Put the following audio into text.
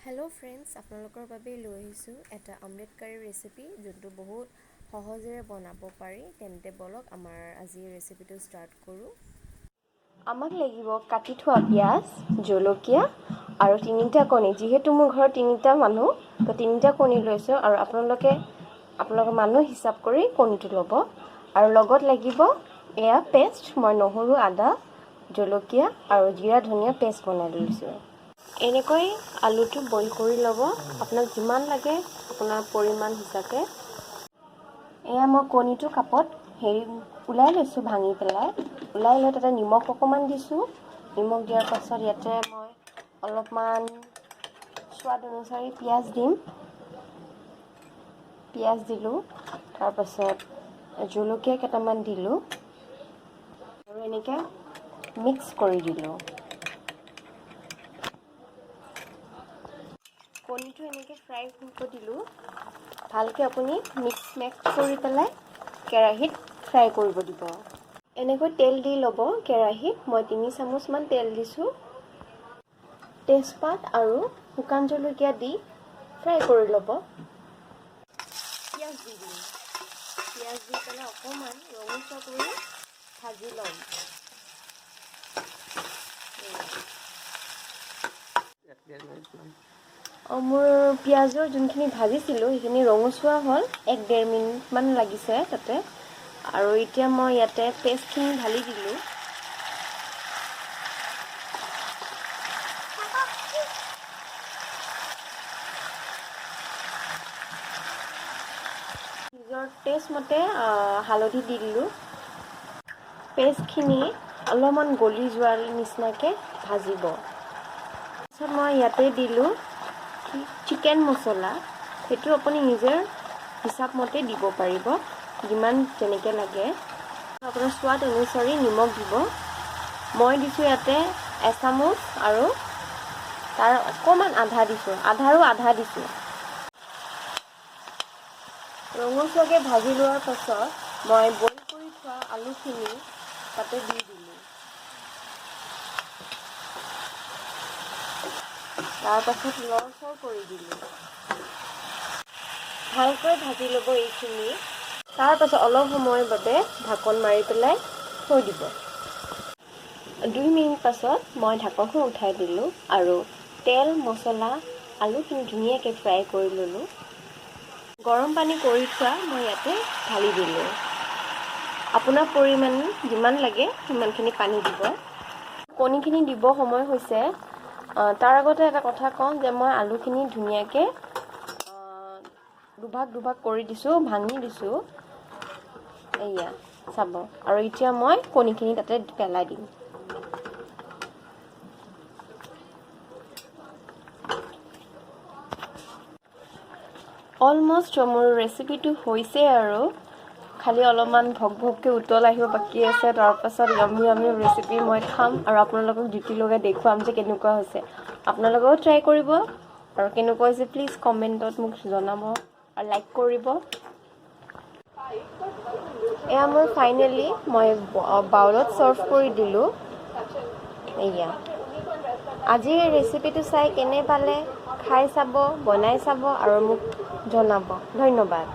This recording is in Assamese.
হেল্ল' ফ্ৰেণ্ডছ, আপোনালোকৰ বাবে লৈ আহিছোঁ এটা অমলেট কাৰী ৰেচিপি, যোনটো বহুত সহজেৰে বনাব পাৰি। তেন্তে ব'লক আমাৰ আজিৰ ৰেচিপিটো ষ্টাৰ্ট কৰোঁ। আমাক লাগিব কাটি থোৱা পিঁয়াজ, জলকীয়া আৰু 3টা কণী। যিহেতু মোৰ ঘৰত 3টা মানুহ, তো 3টা কণী লৈছোঁ আৰু আপোনালোকে আপোনালোকৰ মানুহ হিচাপ কৰি কণীটো ল'ব। আৰু লগত লাগিব এয়া পেষ্ট, মই নহৰু, আদা, জলকীয়া আৰু জিৰা ধনিয়া পেষ্ট বনাই লৈছোঁ। এনেকৈ আলুটো বইল কৰি ল'ব, আপোনাক যিমান লাগে আপোনাৰ পৰিমাণ হিচাপে। এয়া মই কণীটো কাপত হেৰি ওলাই লৈছোঁ, ভাঙি পেলাই ওলাই লৈ তাতে নিমখ অকণমান দিছোঁ। নিমখ দিয়াৰ পাছত ইয়াতে মই অলপমান সোৱাদ অনুসৰি পিঁয়াজ দিম। পিঁয়াজ দিলোঁ, তাৰপাছত জলকীয়া কেইটামান দিলোঁ আৰু এনেকৈ মিক্স কৰি দিলোঁ। কণীটো এনেকৈ ফ্ৰাই কৰিব দিলোঁ। ভালকৈ আপুনি মিক্স মেক্স কৰি পেলাই কেৰাহীত ফ্ৰাই কৰিব দিব। এনেকৈ তেল দি ল'ব কেৰাহীত। মই 3 চামুচমান তেল দিছোঁ। তেজপাত আৰু শুকান জলকীয়া দি ফ্ৰাই কৰি ল'ব। পিঁয়াজ দি দিম। পিঁয়াজ দি পেলাই অকণমান ৰঙচুৱা কৰি ভাজি ল'ম। মোৰ পিঁয়াজৰ যোনখিনি ভাজিছিলোঁ সেইখিনি ৰঙচুৱা হ'ল, 1-1.5 মিনিটমান লাগিছে তাতে। আৰু এতিয়া মই ইয়াতে পেষ্টখিনি ঢালি দিলোঁ। নিজৰ টেষ্ট মতে হালধি দি দিলোঁ। পেষ্টখিনি অলপমান গলি যোৱাৰ নিচিনাকৈ ভাজিব। তাৰপিছত মই ইয়াতে দিলোঁ চিকেন মছলা। সেইটো আপুনি নিজৰ হিচাপ মতে দিব পাৰিব, যিমান যেনেকৈ লাগে। আপোনাৰ সোৱাদ অনুসৰি নিমখ দিব। মই দিছোঁ ইয়াতে এচামুচ আৰু তাৰ অকণমান আধা দিছোঁ, আধাৰো আধা দিছোঁ। ৰঙচুৱাকৈ ভাজি লোৱাৰ পাছত মই বইল কৰি থোৱা আলুখিনি তাতে দি দিলোঁ। তাৰপাছত লৰচৰ কৰি দিলোঁ। ভালকৈ ভাজি ল'ব এইখিনি। তাৰপাছত অলপ সময়ৰ বাবে ঢাকন মাৰি পেলাই থৈ দিব। 2 মিনিট পাছত মই ঢাকনখন উঠাই দিলোঁ আৰু তেল, মছলা, আলুখিনি ধুনীয়াকৈ ফ্ৰাই কৰি ল'লোঁ। গৰম পানী কৰি থোৱা মই ইয়াতে ঢালি দিলোঁ। আপোনাৰ পৰিমাণ যিমান লাগে সিমানখিনি পানী দিব। কণীখিনি দিব সময় হৈছে। তাৰ আগতে এটা কথা কওঁ যে মই আলুখিনি ধুনীয়াকৈ দুভাগ দুভাগ কৰি দিছোঁ, ভাঙি দিছোঁ। এয়া চাব। আৰু এতিয়া মই কণীখিনি তাতে পেলাই দিম। অলমষ্ট মোৰ ৰেচিপিটো হৈছে আৰু খালি অলপমান ভক ভককৈ উতল আহিব বাকী আছে। তাৰপাছত য়মি য়মি ৰেচিপি মই খাম আৰু আপোনালোকক জুতি লগাই দেখুৱাম যে কেনেকুৱা হৈছে। আপোনালোকেও ট্ৰাই কৰিব আৰু কেনেকুৱা হৈছে প্লিজ কমেণ্টত মোক জনাব আৰু লাইক কৰিব। এয়া মোৰ ফাইনেলি মই বাউলত ছাৰ্ভ কৰি দিলোঁ। এয়া আজিৰ এই ৰেচিপিটো চাই কেনে পালে, খাই চাব, বনাই চাব আৰু মোক জনাব। ধন্যবাদ।